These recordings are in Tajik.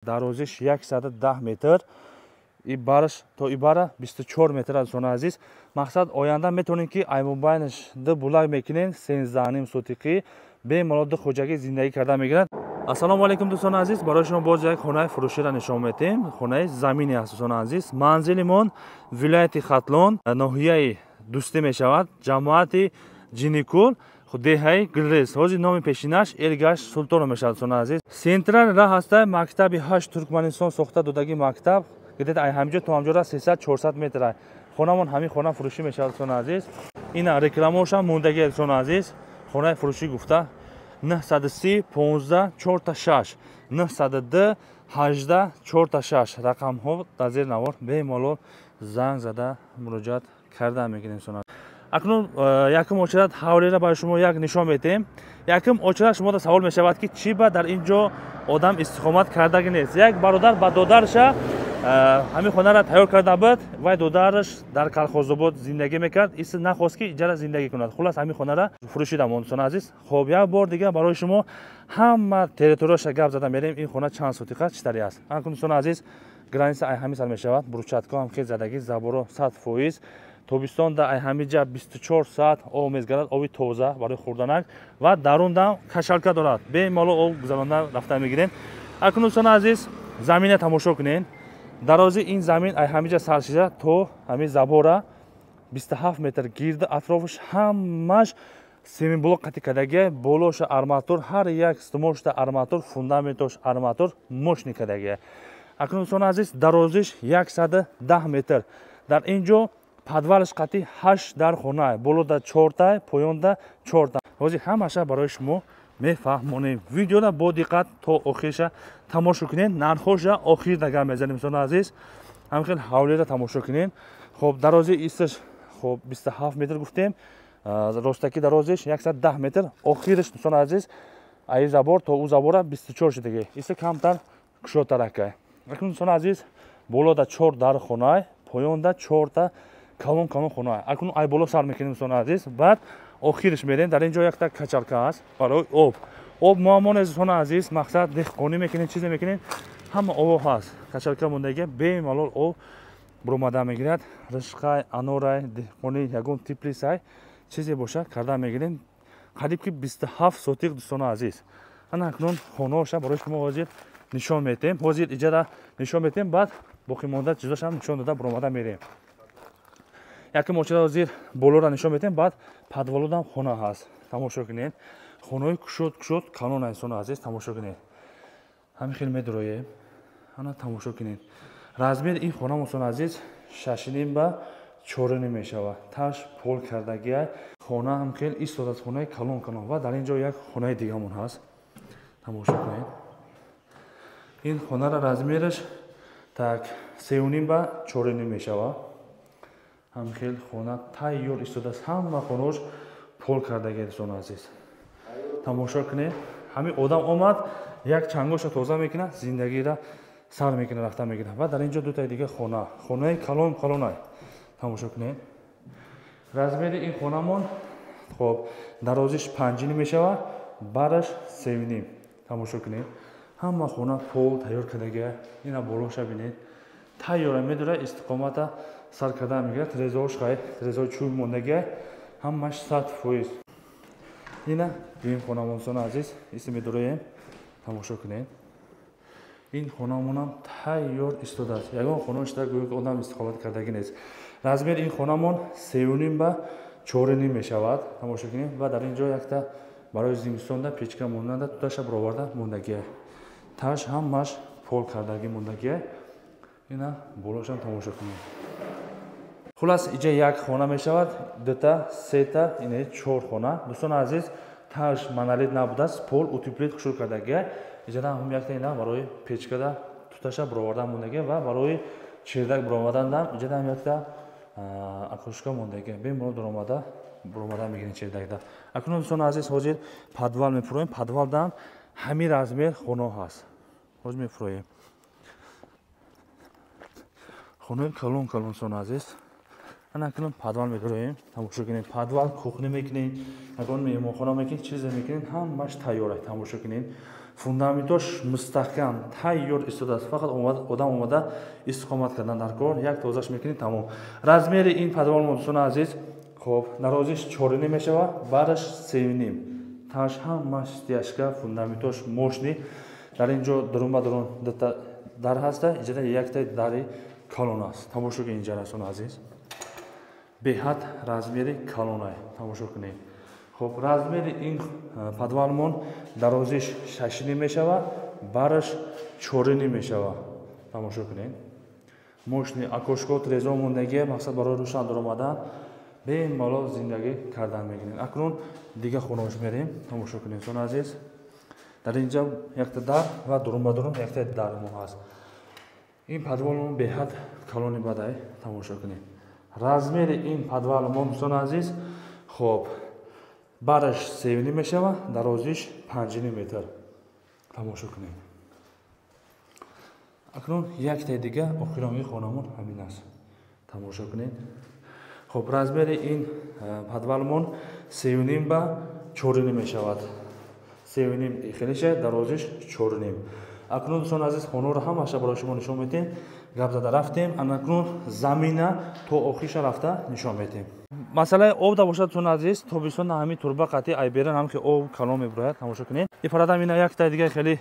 Дарозиш 110 метр, и бараш то ибара 24 метр аст, дӯстони азиз. Мақсад, оянда метавонем, ки аймобайнаш ду булак мекунем, 13,5 сотиқӣ, бемалол ду хоҷагӣ зиндагӣ карда мегирад. Ассалому алайкум, дӯстони азиз. Барои шумо боз як хонаи фурӯширо нишон медиҳем. Хонаи замине аст, дӯстони азиз. Манзилимон вилояти Хатлон, ноҳияи Дӯстӣ мешавад, ҷамоати Ҷиникул, деҳаи Гулрез, ҳозир номи пешинаш Эргаш Султонов мешавад, дӯстони азиз. Централ раҳ ҳаста, мактаби 8 Туркманистон сохта додагӣ мактаб, где-то ай ҳамиҷо то ҳамҷора 300-400 метр. Хонамон ҳамин хона фурӯшӣ мешавад, дӯстони азиз. Ина рекламаошам мондагӣ, дӯстони азиз. Хонаи фурӯшӣ гуфта 930 15 4 6, 902 18 4 6 рақамҳо дар зери навор, бемалол занг зада муроҷиат карда мекунем, дӯстони. Акнун якум очерат ҳавлиро барои шумо як нишон медиҳем. Якум очерат шумода савол мешавад, ки чӣ ба дар ин ҷо одам истиқомат кардаги нест. Як бародар ба додарша ҳамин хонаро тайёр карда буд. Вай додараш дар Калхозобод зиндагӣ мекард, иси нахост, ки иҷара зиндагӣ кунад. Хулас, ҳамин хонара фурӯшида монд, дӯстони азиз. Хоб, як бор дига барои шумо ҳама территорияша гап зада мерем, ин хона чанд сотиқа, чӣ тари аст. Акнун, дӯстони азиз, граница ай ҳамин сар мешавад. Брусчатка ҳам хел задагӣ, заборо 100%. Тобистонда ай ҳамиҷа 24 соат об мезгарад, оби тоза барои хӯрданак, ва дарундам качалка дорад, бемалол об гузаронда рафта мегирем. Акнун, дӯстони азиз, замина тамошо кунед. Дарози ин замин ай ҳамиҷа сар шида то ҳамин забора 27 метр. Гирди атрофаш ҳамаш семенблок қатӣ кардагия, болоша арматур, ҳар як стумошта арматур, фундаментош арматур мощный кардагия. Акнун, дӯстони азиз, дарозиш 110 метр. Дар ин ҷо подвалаш қатӣ ҳашт дар хона, болода чорта, поёнда чорта. Ҳозир ҳамаша барои шумо мефаҳмонем. Видеора бо диққат то охирша тамошо кунед. Нархоша охир гап мезанем, дӯстони азиз. Ҳамин хел ҳавлиро тамошо кунед. Хоб, дарози исташ, хоб, 27 метр гуфтем, ростаки дарозиш 110 метр. Охираш, дӯстони азиз, аи забор то ӯ забора 24 шудаги, иста камтар кушодтаракай. Акнун, дӯстони азиз, болода чор дар хонай, поёнда чорта калон калон хона. Акнун ай боло сар мекунем, дӯстони азиз, баъд охираш мерем. Дар ин ҷо якта качалка аст барои об. Об муаммо нест, дӯстони азиз. Мақсад, деҳқонӣ мекунем, чизе мекунем, ҳама обо ҳаст. Качалка мондагия, бемалол об буромада мегирад. Ришқай, анорай, деҳқонӣ, ягон теплицай, чизе бошад, карда мегирем. Қариб ки 27 сотиқ, дӯстони азиз. Ана акнун хонаоша барои шумо ҳозир нишон медиҳем. Ҳозир иҷара нишон медиҳем, баъд боқимонда чизошам нишон дода буромада мерем. Якум очера ҳозир болоро нишон медиҳем, баъд подвалодам хона ҳаст, тамошо кунед. Хонаҳои кушод кушод, калон, дӯстони азиз, тамошо кунед. Ҳамин хел медуроем. Ана тамошо кунед, размери ин хона, дӯстони азиз, 6,5 ба 4,5 мешавад. Таш пол кардагия. Хона ҳам хел истодааст, хонаи калон калон. Ва дар ин ҷо як хонаи дигамон ҳаст, тамошо кунед. Ин хонара размераш так 3,5 ба 4,5 мешавад. Ҳам хел хона тайёр истодааст. Ҳама хонаош пол кардагия, дӯстони азиз, тамошо кунед. Ҳамин одам омад, як чангоша тоза мекунад, зиндагира сар мекунад, рафта мегирад. Ва дар ин ҷо дутаи дига хона, хонаи калон калонай, тамошо кунед. Размери ин хонамон, хоб, дарозиш 5,5 мешавад, бараш 3,5. Тамошо кунед, ҳама хона пол тайёр кардагия. Ина болоша бинед, тайёра медора, истиқомата сар карда мегирад. Трезош хай, трезои чӯб мондагия, ҳамаш 100%. Ина дуюм хонамон, дӯстони азиз, иси медороем, тамошо кунед. Ин хонамонам тайёр истодааст. Ягон хона шуда гӯё ки одам истиқомат кардагӣ нест. Размери ин хонамон 3,5 ба 4,5 мешавад, тамошо кунед. Ва дар ин ҷо якта барои зимистонда печка монанда, туташа бароварда мондагия. Таш ҳамаш пол кардагӣ мондагия. Ина болошам тамошо кунед. Хулас, иҷа як хона мешавад, дута, сета, ина чор хона, дӯстони азиз. Таш монолит набудааст, пол утеплить хушур кардагия. Иҷада ҳам якта ина барои печкада туташа бароварда мондагия ва барои чердак баромадандам иҷада ҳам якта окошко мондагия, бемалол даромада баромада мегирем чердакда. Акнун, дӯстони азиз, ҳозир подвал мефуроем. Подвалдам ҳамин размер хона ҳаст. Ҳозир мефуроем. Хонаи калон калон, дӯстони азиз. Ана акнун подвал мекунем, тамошо кунед. Подвал кухня мекунед, ягон меҳмонхона мекунед, чизе мекунед, ҳамаш тайёр аст, тамошо кунед. Фундаментош мустаҳкам тайёр истодааст. Фақат одам омада истиқомат кардан дар кор, як тозаш мекунӣ, тамом. Размери ин подвал мо, дӯстони азиз, хоб, дарозиш 4,5 мешавад, бараш 3,5. Таш ҳамаш стяжка, фундаментош мощный. Дар ин ҷо дурун ба дурун дута дар ҳаста, иҷода якта дари калон аст. Тамошо кунед инҷа, дӯстони азиз. Беҳад размери калонай. Тамошо кунед. Хоб, размери ин подвалмон дарозиш 6,5 мешавад, бараш 4,5 мешавад. Тамошо кунед. Мощный окошко, трезо мондагия, мақсад барои рӯшан даромадан, бемалол зиндагӣ кардан мегирем. Акнун дига хонаош мерем. Тамошо кунед, дӯстони азиз. Дар инҷа якта дар ва дурун ба дурун якта дар мо ҳаст. Ин подвалмон беҳад калони бадай. Тамошо кунед. Размери ин подвалмон, дӯстони азиз, хоб, бараш 3,5 мешавад, дарозиш 5,5 метр. Тамошо кунед. Акнун яктаи дига охирони хонамон ҳамин аст. Тамошо кунед. Хоб, размери ин подвалмон 3,5 ба 4,5 мешавад. 3,5 хелиша, дарозиш 4,5. Акнун, дӯстони азиз, хонаро ҳамаша барои шумо нишон медиҳем. Гап зада рафтем, анакнун замина то охиша рафта нишон медиҳем. Масъалаи об да бошад, дӯстони азиз, тобистон ҳамин турба қатъи айберан ҳам ки об калон мебурояд. Тамошо кунед. Ифарадам ина якта дига хеле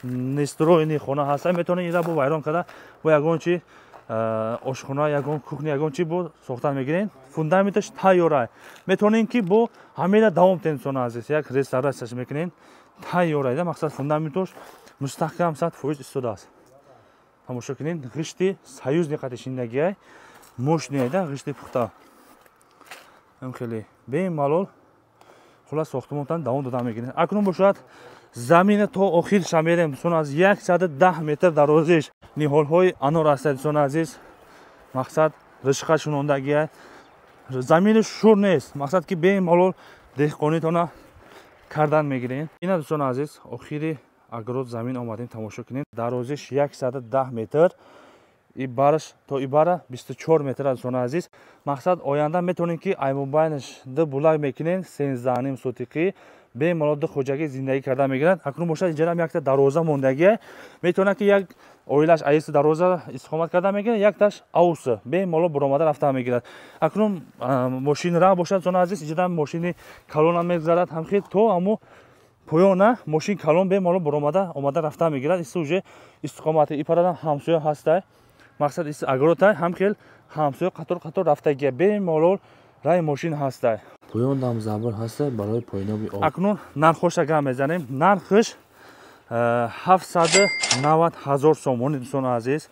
нестроени хона ҳаст. Метавонед ира бо вайрон карда, бо ягон чи ошхона, ягон кухня, ягон чи бо сохтан мегиред. Фундаменташ тайёра. Метавонед ки бо ҳамина давом диҳед, дӯстони азиз. Як реставратсияш мекунед. Тайёра. Мақсад фундаментош мустаҳкам 100% истодааст. Тамошо кунед, ғишти союзный қати шиндагиай, мощный да, ғишти пухта. Ҳам хеле бемалол хулас сохтумонтан давом дода мегиред. Акнун бошад замина то охирша мерем, дӯстони азиз, 110 метр дарозиш ниҳолҳои анор аст, дӯстони азиз. Мақсад ришқа шунондагиай. Замини шур нест, мақсад ки бемалол деҳқонитона кардан мегирем. Ина, дӯстони азиз, охири огород замин омадем, тамошо кунем. Дарозиш 110 метр, и бараш то ибара 24 метр, дӯстони азиз. Мақсад оянда метавонем ки аймобайнаш ду булак мекунем, 13,5 сотиқӣ, бемалол ду хоҷагӣ зиндагӣ карда мегиранд. Акнун бошад инҷарам якта дарвоза мондагия, метавонад ки як оилаш аиси дарвоза истиқомат карда мегирад, якташ аусы бемалол буромада рафта мегирад. Акнун мошин ра бошад, дӯстони азиз, инҷарам мошини калонам мегузарад, ҳамхел то аммо поёна мошин калон бемалол буромада омада рафта мегирад. Иси уже истиқомати ипарадам ҳамсоя ҳастай, мақсад иси огородай, ҳамхел ҳамсоя қатор қатор рафтагия, бемалол раи мошин ҳастай. Поён дам забр ҳастай барои поёноби об. Акнун нархоша гап мезанем. Нархиш 790 ҳазор сомонӣ, дӯстони азиз.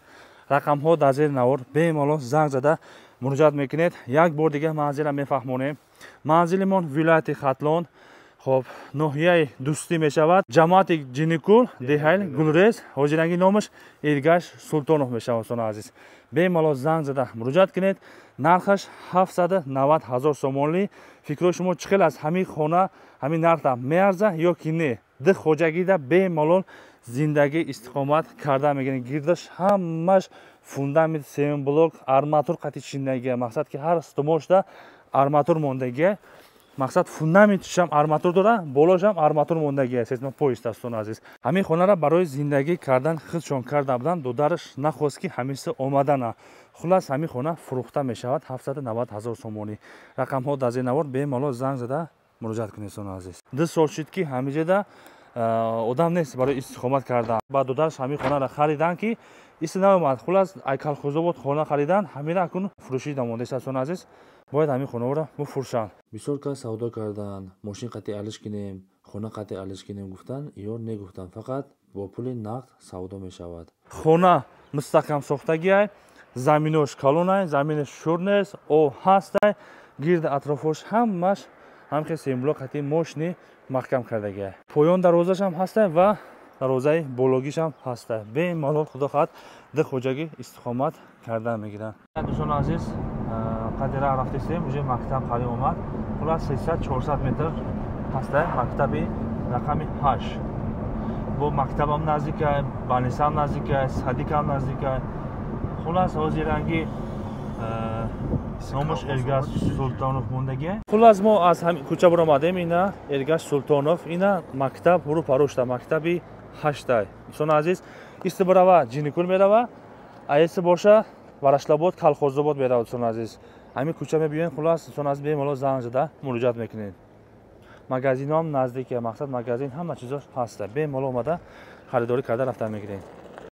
Рақамҳо дар зери навор, бемалол занг зада муроҷиат мекунед. Як бор дига манзилра мефаҳмонем. Манзилимон вилояти Хатлон, хоб, ноҳияи Дӯстӣ мешавад, ҷамоати Ҷиникул, деҳаи Гулрез, ҳоҷиранги номаш Иргаш Султонов мешавад, дӯстони азиз. Бемалол занг зада муроҷиат кунед. Нархаш 790 ҳазор сомонӣ. Фикрҳои шумо чӣ хел аст? Ҳамин хона ҳамин нархда меарза ё ки не? Ду хоҷагида бемалол зиндагӣ истиқомат карда мегиред. Гирдаш ҳамаш фундамент, семблок, арматур қати чиндагия. Мақсад ки ҳар стумошда арматур мондагия. Мақсад фундаментшам арматур дора, болошам арматур мондагия. Сесма поезд, дӯстони азиз. Ҳамин хонара барои зиндагӣ кардан худшон карда буданд, додараш нахост ки ҳамиса омадана. Хулас ҳамин хона фурӯхта мешавад 790 ҳазор сомонӣ. Рақамҳо дар зери навор, бемалол занг зада муроҷиат кунед, дӯстони азиз. 2 сол шуд ки ҳамиҷода одам нест барои истиқомат кардан. Ба додараш ҳамин хонара хариданд ки иси наомад. Хулас ай колхозобод хона хариданд, ҳамина акнун фурӯшӣ намондааст, дӯстони азиз. Бояд ҳамин хонаро бифурӯшанд. Бисёр кас савдо карданд, мошин қатъи алиш кинем, хона қатъи алиш кинем гуфтанд, ё негуфтанд, фақат бо пули нақд савдо мешавад. Хона мустаҳкам сохтагиай, заминош калонай, заминаш шур нест, об ҳастай, гирди атрофош ҳамаш ҳамхел семблок қатъи мошини маҳкам кардагиай. Поён дарвозашам ҳастай ва дарвозаи бологишам ҳастай. Бемалол худо хоҳад ду хоҷагӣ истиқомат карда мегиранд. Дӯстони азиз, қадира рафтесем, уже мактаб қариб омад. Хулас 300-400 метр ҳастай мактаби рақами 8. Бо мактабам наздикай, балнисам наздикай, садикам наздикай. Хулас ҳозиранги Номаш Эргаш Султонов мондаги. Хуллас, мо аз кӯча баромадем, ина Эргаш Султонов, ина мактаб рӯпарӯшта, мактаби ҳаштай. Дӯстони азиз, исти барава Ҷиникул мерава, аеси боша Варашлабод, Калхозобод мерава. Дӯстони азиз, ҳамин кӯча мебиёен. Хуллас, дӯстони азиз, бемалол занг зада муроҷиат мекунед. Магазинҳоам наздике, мақсад, магазин ҳама чизош ҳаста, бемалол омада харидорӣ карда рафта мегиред.